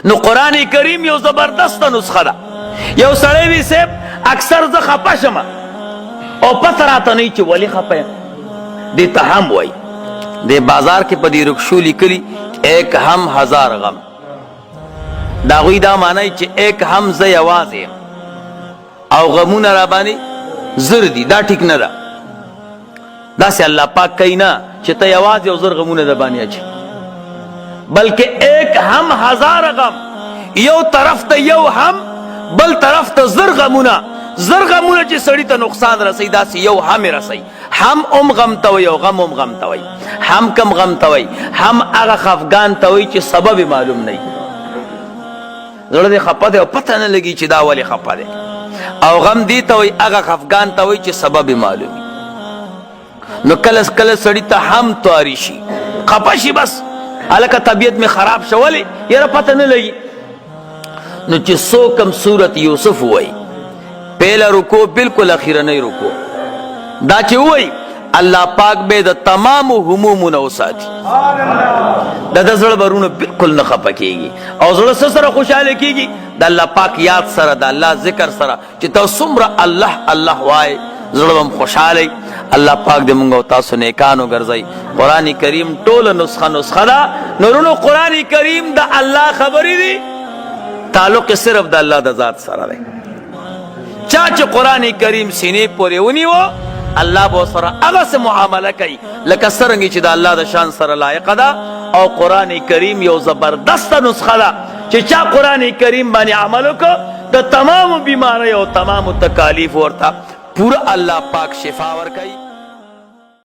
نو قرآن کریم یو زبردست نسخه ده. یو سړی وي صاحب اکثر زه خپه شم او پته راته نه چې ولې خپه یم، دې ته هم وایي. د بازار کې په دې رکشو لیکلي ایک هم هزار غم. د هغوی دا معنی چې ایک هم زه یوازې یم او غمونه را باندې زر دي، دا ټیک نه ده. داسې الله پاک کوي نه چې ته یوازې او زر غمونه د باندې اچي، بلکې ایک هم هزار غم، یو طرف ته یو هم، بل طرف ته زر غمونه. زر غمونه چې سړی ته نقصان رسي، داسې یو هم رسي. هم ام غم ته وي او غم ام غم ته وي. هم کم غم ته وي، هم هغه خفګان ته وي چې سبب معلوم نه وي. زړه دې خپه دی او پته نه لګي چې دا ولې خپه دی. او غم دی ته وي، هغه خفګان ته وي چې سبب معلوم. نو کله کله سړی ته هم طاری شي، خپه شي، بس هلکه طبیعت مې خراب شولې، یاره پته نه لګي. نو چې څو کم سورت یوسف وایي، پهله رکو بالکل اخیرنۍ رکو دا چې وایي، الله پاک به د تمام همومونه وساتي. د د زړه برونه بالکل نه خپه کیږي او زړه سره خوشاله کیږي د الله پاک یاد سره، د الله ذکر سره. چې تاسو څومره الله الله وای، زړه هم خوشاله. الله پاک دې مونږ او تاسو نیکانو ګرځي. قران کریم ټول نسخه نسخه ده نورونو. قران کریم د الله خبرې دي، تعلق صرف د الله د ذات سره دی. چا چې قران کریم سینې پورې ونیو، الله به سره هغه څه معامله کوي لکه څرنګه چې د الله د شان سره لایق ده. او قران کریم یو زبردست نسخه ده چې چا قران کریم باندې عمل وکړ، د تمام بیماری او تمام تکالیف ورته پورا الله پاک شفا ورکوي.